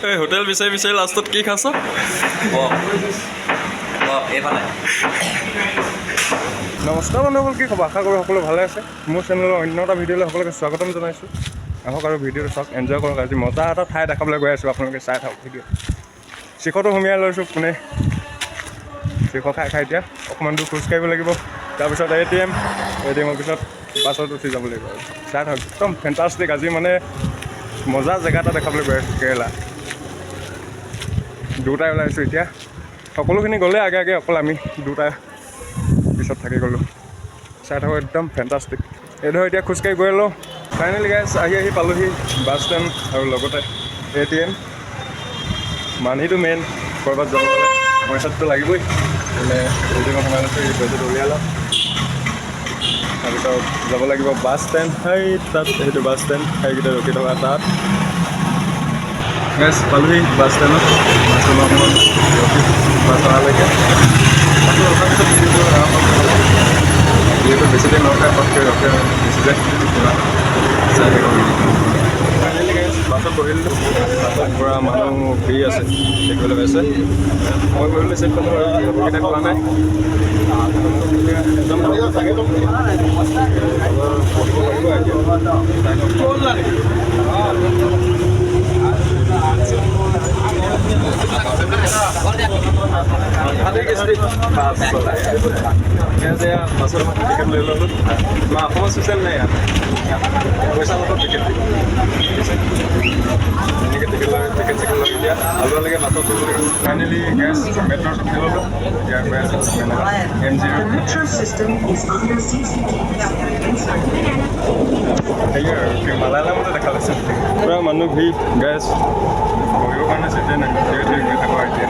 এই হোটেল বিচাৰি বিচাৰি লাষ্টত কি খাইছ? এইফালে। নমস্কাৰ বন্ধুসকল, কি খবৰ? আশা কৰোঁ সকলো ভালে আছে। মোৰ চেনেলৰ অন্য এটা ভিডিঅ'লৈ সকলোকে স্বাগতম জনাইছোঁ। আহক আৰু ভিডিঅ'টো চাওক, এনজয় কৰক। আজি মজা এটা ঠাই দেখাবলৈ গৈ আছোঁ, আপোনালোকে চাই থাকক ভিডিঅ'। শিখৰটো সুমিয়াই লৈছোঁ পোনে। শিখৰ খাই খাই এতিয়া অকণমান দূৰ খোজকাঢ়িব লাগিব। তাৰপিছত এ টি এম, এ টি এমৰ পিছত বাছত উঠি যাব লাগিব। আৰু চাই থাকক, একদম ফেণ্টাষ্টিক। আজি মানে মজা জেগা এটা দেখাবলৈ গৈ আছোঁ, কেৰেলা। দুটাই ওলাইছোঁ এতিয়া। সকলোখিনি গ'লে আগে আগে, অকল আমি দুটা পিছত থাকি গ'লোঁ। চাই থাকোঁ, একদম ফেণ্টাষ্টিক। এই ধৰ এতিয়া খোজকাঢ়ি গৈ লওঁ। ফাইনেলি গাইছ, আহি আহি পালোহি বাছ ষ্টেণ্ড আৰু লগতে এ টি এম। মানিটো মেইন, ক'ৰবাত যাব গ'লে পইচাটোতো লাগিবই। মানে এ টি এমত সোমাই লৈছোঁ, এই পইচাটো উলিয়াই লওঁ, তাৰপিছত যাব লাগিব বাছ ষ্টেণ্ড। সেই তাত, সেইটো বাছ ষ্টেণ্ড, সেইকেইটা ৰখি থকা তাত। গাইছ, পালোহি বাছ ষ্টেণ্ডত। বাছ ষ্টেণ্ডত অকণমান ৰখি বাছ অহালৈকে। বাছত ৰখাৰ পিছত ভিডিঅ'টো আৰম্ভ কৰিব। যিহেতু বেছি দেৰি নৰখাই, পটকৈ ৰখে, গুচি যায়। কিবা চাই থাকক। ফাইনেলি গাইছ, বাছত বহিলোঁ। বাছত পূৰা মানুহ ভিৰ আছে, দেখিবলৈ পাইছে। মই বহিলোঁ চিট পালোঁ আৰু লগৰকেইটা পোৱা নাই। একদম বহিব পাৰিব এতিয়া। চাই লওক। বাছ চলাই এতিয়া। বাছত মই টিকেট লৈ ল'লোঁ। আমাৰ অসমৰ চিষ্টেম নাই ইয়াত, পইচা লগত টিকেট দিব। ঠিক আছে, এনেকৈ টিকেট লৈ, টিকেট চিকেট লৈ এতিয়া আলুৱালৈকে বাছত উঠিব লাগিব। ফাইনেলি গাইছ, মেট্ৰ'ত উঠি ল'লোঁ। এতিয়া গৈ আছোঁ M G road. Metro system is under CCTV surveillance. হেৰি আৰু কি মালায়ালামতে দেখা পাইছোঁ। পূৰা মানুহ ভিৰ গাইছ, বহিবৰ কাৰণে চিটেই নাই। থিয় থিয় গৈ থাকোঁ। এতিয়া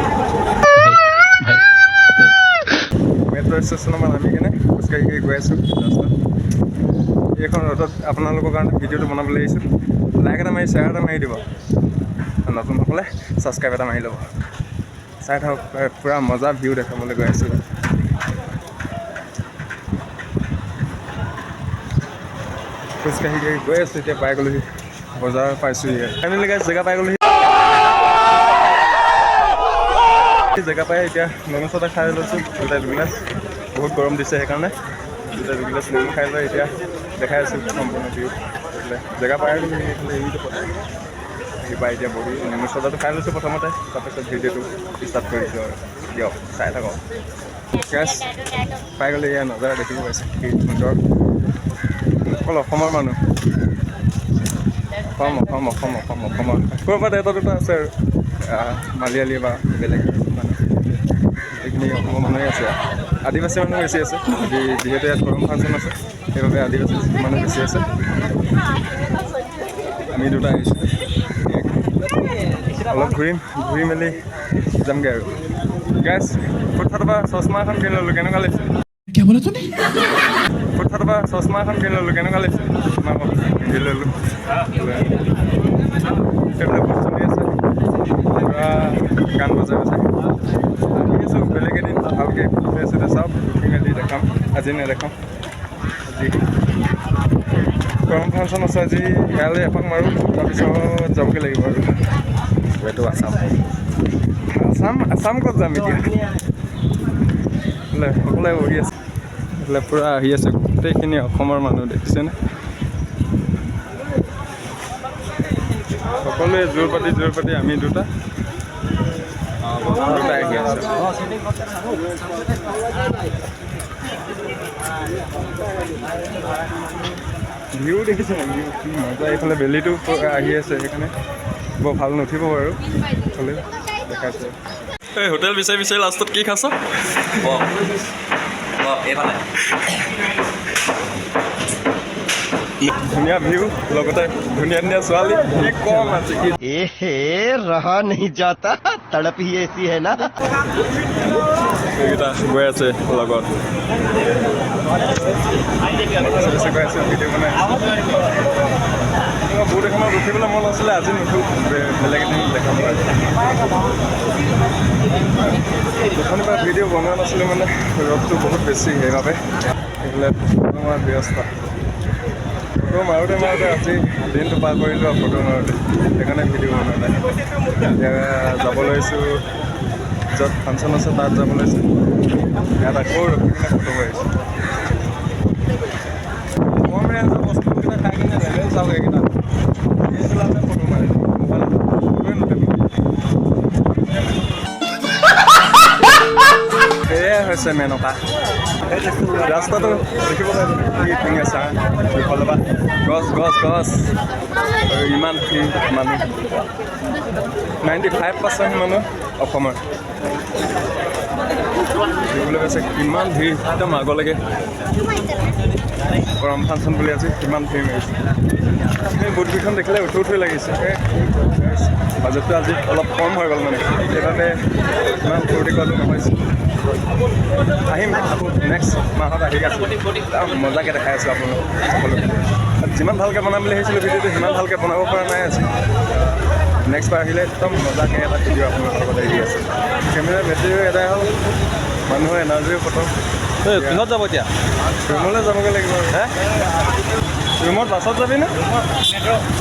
মেট্ৰ' ষ্টেচনৰ পৰা নামি কেনে খোজকাঢ়ি কাঢ়ি গৈ আছোঁ ৰাস্তাত। এইখন ৰ'দত আপোনালোকৰ কাৰণে ভিডিঅ'টো বনাবলৈ আহিছোঁ। লাইক এটা মাৰি, শ্বেয়াৰ এটা মাৰি দিব আৰু নতুনসকলে ছাবস্ক্ৰাইব এটা মাৰি ল'ব। চাই থাকক, পূৰা মজা ভিউ দেখাবলৈ গৈ আছোঁ। খোজকাঢ়ি কাঢ়ি গৈ আছোঁ। এতিয়া পাই গ'লোহি, বজাৰ পাইছোঁহি। ফাইনেলি গাইছ, জেগা পাই গ'লোহি। জেগা পাই এতিয়া নেমু চদা খাই লৈছোঁ দুটা দুগিলাচ। বহুত গৰম দিছে, সেইকাৰণে দুটা দুগিলাচ নেমু খাই লৈ এতিয়া দেখাই আছোঁ সম্পূৰ্ণ ভিউ। এইফালে জেগা পাই গ'লোহি, এইফালে এইটো পথ আহি পাই এতিয়া বহি নেমু চদাটো খাই লৈছোঁ প্ৰথমতে, তাৰপিছত ভিডিঅ'টো ষ্টাৰ্ট কৰিছোঁ। আৰু দিয়ক, চাই থাকক। গাইছ, পাই গ'লে। ইয়াৰ নজাৰা দেখিব পাইছে, কি সুন্দৰ। অকল অসমৰ মানুহ, অসম, অসম, অসম, অসম, অসমৰ। ক'ৰবাত এটা দুটা আছে আৰু মালিয়ালী বা বেলেগ মানুহ। এইখিনি অসমৰ মানুহেই আছে। আদিবাসী মানুহ বেছি আছে আজি, যিহেতু ইয়াত কৰম ফাংচন আছে, সেইবাবে আদিবাসী মানুহ বেছি আছে। আমি দুটা আহিছোঁ, অলপ ঘূৰিম, ঘূৰি মেলি যামগৈ। আৰু গাইছ, ফুটপাথৰ পৰা চশমা এখন কিনি ল'লোঁ, কেনেকুৱা লাগিছে? क्या बोला तूने? ফুটপাথৰ পৰা চশমা এখন কিনি ল'লোঁ, কেনেকুৱা লাগিছে? পিন্ধি ল'লোঁ। সেইবিলাক বহুত চলি আছে, পূৰা গান বজাই বজাই আহি আছোঁ। বেলেগ এদিন ভালকৈ চিতে চাওক, উঠি মেলি দেখাম, আজি নেদেখাওঁ। আজি কৰম ফাংচন আছে, আজি সেয়ালৈ এপাক মাৰোঁ, তাৰপিছত যাবগৈ লাগিব। আৰু এইটো আছাম। আছাম, আছাম ক'ত যাম এতিয়া? এইফালে সকলোৱে বহি আছে। এইফালে পূৰা আহি আছে গোটেইখিনি অসমৰ মানুহ, দেখিছেনে? সকলোৱে জোৰ পাতি জোৰ পাতি আমি দুটা দুটা আহি আছোঁ। ভিউ দেখিছে, ভিউ কি মজা। এইফালে বেলিটো আহি আছে, সেইকাৰণে বৰ ভাল নুঠিব বাৰু, হ'লেও দেখাইছে। এই হোটেল বিচাৰি বিচাৰি লাষ্টত কি খাইছ? এইফালে। ধুনীয়া ভিউ, লগতে ধুনীয়া ধুনীয়া ছোৱালী, কি কম আছে কি। एहे, रहा नहीं जाता, तड़प ही ऐसी है ना। এইকেইটা গৈ আছে লগত, পিছে গৈ আছে, ভিডিঅ' বনাই। বহুত এখনত উঠিবলৈ মন আছিলে, আজি নুঠো, বেলেগ এদিন দেখাম। অথনিৰ পৰা ভিডিঅ' বনোৱা নাছিলোঁ, মানে ৰ'দটো বহুত বেছি, সেইবাবে। সেইফালে তোমাৰ ব্যস্ত। ফটো মাৰোঁতে মাৰোঁতে আজি দিনটো পাৰ কৰিলোঁ আৰু ফটো মাৰোঁতে, সেইকাৰণে ভিডিঅ' বনোৱা নাই। এতিয়া যাব লৈছোঁ, য'ত ফাংচন আছে তাত যাব লৈছোঁ। ইয়াত আকৌ ৰখি কিনে ফটো মাৰিছোঁ। কম ৰেঞ্জৰ বস্তুকেইটা খাই কিনে লেভেল চাওক এইকেইটা। এই ফটো মাৰিছোঁ, মোবাইলত ফটোৱে নুঠে। এয়াই হৈছে মেনকা। ৰাস্তাটো দেখিব পাৰিব কি ধুনীয়া চাহ, দুফালৰ পৰা গছ গছ গছ আৰু ইমান ভিৰ মানুহ। 95% মানুহ অসমৰ দেখিবলৈ পাইছে। কিমান ভিৰ একদম আগলৈকে। কৰম ফাংচন বুলি আজি কিমান ভিৰ মাৰিছে। সেই বুটকেইখন দেখিলে উঠি উঠি লাগিছে। বাজেটটো আজি অলপ কম হৈ গ'ল মানে, সেইবাবে ইমান ফূৰ্তি কৰাটো নহৈছে। আহিম আকৌ নেক্সট মাহত আহি আছোঁ, মজাকৈ দেখাই আছোঁ আপোনালোক সকলোকে। যিমান ভালকৈ বনাম বুলি ভাবিছিলোঁ ভিডিঅ'টো, সিমান ভালকৈ বনাব পৰা নাই আজি। নেক্সট বাৰ আহিলে একদম মজাকৈ এটা ভিডিঅ' আপোনালোকৰ লগত এৰি আছোঁ। কেমেৰা বেটেৰীও এদাই হ'ল, মানুহৰ এনাৰ্জিও খতম। কিহত যাব এতিয়া? ৰুমলৈ যাবগৈ লাগিব। হে, ৰুমত বাছত যাবি নে?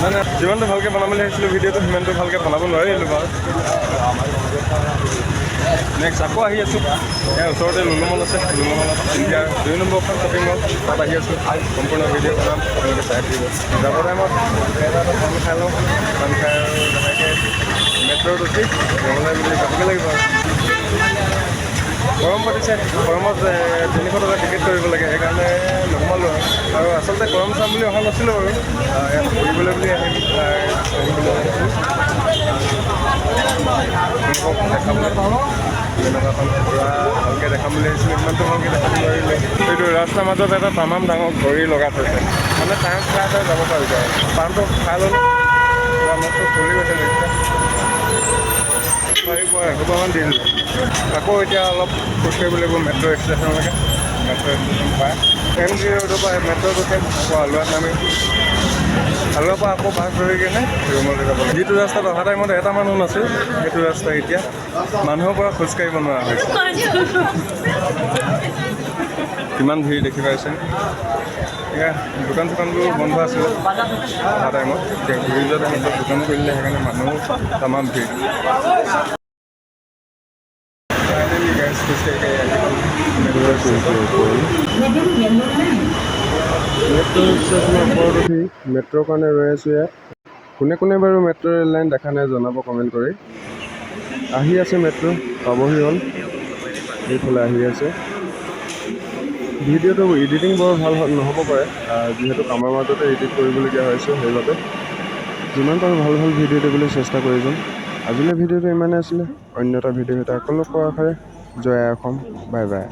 নাই নাই, যিমানটো ভালকৈ বনাম বুলি ভাবিছিলোঁ ভিডিঅ'টো, সিমানটো ভালকৈ বনাব নোৱাৰিলোঁ বাৰু। নেক্সট আকৌ আহি আছোঁ। ইয়াৰ ওচৰতে লুলু মল আছে, লুলু মলত ইণ্ডিয়াৰ 2 নম্বৰখন শ্বপিং মল, তাত আহি আছোঁ। সম্পূৰ্ণ ভিডিঅ' বনাম, আপোনালোকে চাই থাকিব। যাব টাইমত এটা এটা পাণ খাই লওঁ, পাণ খাই আৰু লাহেকৈ মেট্ৰ'ত উঠি ৰুমলৈ বুলি যাবগৈ লাগিব। আৰু গৰম পাতিছে, গৰমত 300 টকা টিকেট কৰিব লাগে, সেইকাৰণে নোসোমালোঁ। আৰু আচলতে গৰম চাম বুলি অহা নাছিলোঁ বাৰু, ইয়াত ফুৰিবলৈ বুলি আহিম আহিম বুলি ভাবিছোঁ। দেখাবলৈ তেনেকুৱাখন পূৰা ভালকৈ দেখাম বুলি ভাবিছিলোঁ, ইমানটো ভালকৈ দেখাব নোৱাৰিলোঁ। এইটো ৰাস্তাৰ মাজত এটা তামাম ডাঙৰ ঘড়ী লগাই থৈছে, মানে টাইম খাই খাই যাব পাৰিব আৰু। পাণটো খাই ল'লোঁ, পূৰা মুখটো ফুলি গৈছে দেখিছে, পাৰিব এসোপামান দি দিলোঁ। আকৌ এতিয়া অলপ খোজকাঢ়িব লাগিব মেট্ৰ' ষ্টেচনলৈকে। মেট্ৰ' ষ্টেচন পায় এম জি ৰোডৰ পৰা মেট্ৰ'ত উঠিম, আকৌ আলুৱাত নামিম, আলুৱাৰ পৰা আকৌ বাছ ধৰি কিনে ৰুমলৈ যাব লাগিব। যিটো ৰাস্তাত অহা টাইমত এটা মানুহ নাছিল, সেইটো ৰাস্তা এতিয়া মানুহৰ পৰা খোজকাঢ়িব নোৱাৰা হৈছে। কিমান ভিৰ দেখি পাইছে। এয়া দোকান চোকানবোৰ বন্ধ আছিলে অহা টাইমত, এতিয়া ঘূৰি যোৱা টাইমত দোকানো খুলিলে, সেইকাৰণে মানুহ তামাম ভিৰ। ফাইনেলি গাইজ খোজকাঢ়ি কাঢ়ি আহি মেট্ৰ' ষ্টেচনৰ ওপৰত উঠি মেট্ৰ'ৰ কাৰণে ৰৈ আছোঁ। ইয়াত কোনে কোনে বাৰু মেট্ৰ' ৰেল লাইন দেখা নাই জনাব কমেণ্ট কৰি। আহি আছে মেট্ৰ', পাবহি হ'ল, এইফালে আহি আছে। ভিডিঅ'টো এডিটিং বৰ ভাল নহ'ব পাৰে, যিহেতু কামৰ মাজতে এডিট কৰিবলগীয়া হৈছে, সেইবাবে যিমান পাৰোঁ ভাল ভাল ভিডিঅ' দিবলৈ চেষ্টা কৰি যাম। আজিলৈ ভিডিঅ'টো ইমানেই আছিলে, অন্য এটা ভিডিঅ' সৈতে আকৌ লগ পোৱাৰ আশাৰে জয় আই অসম, বাই বাই।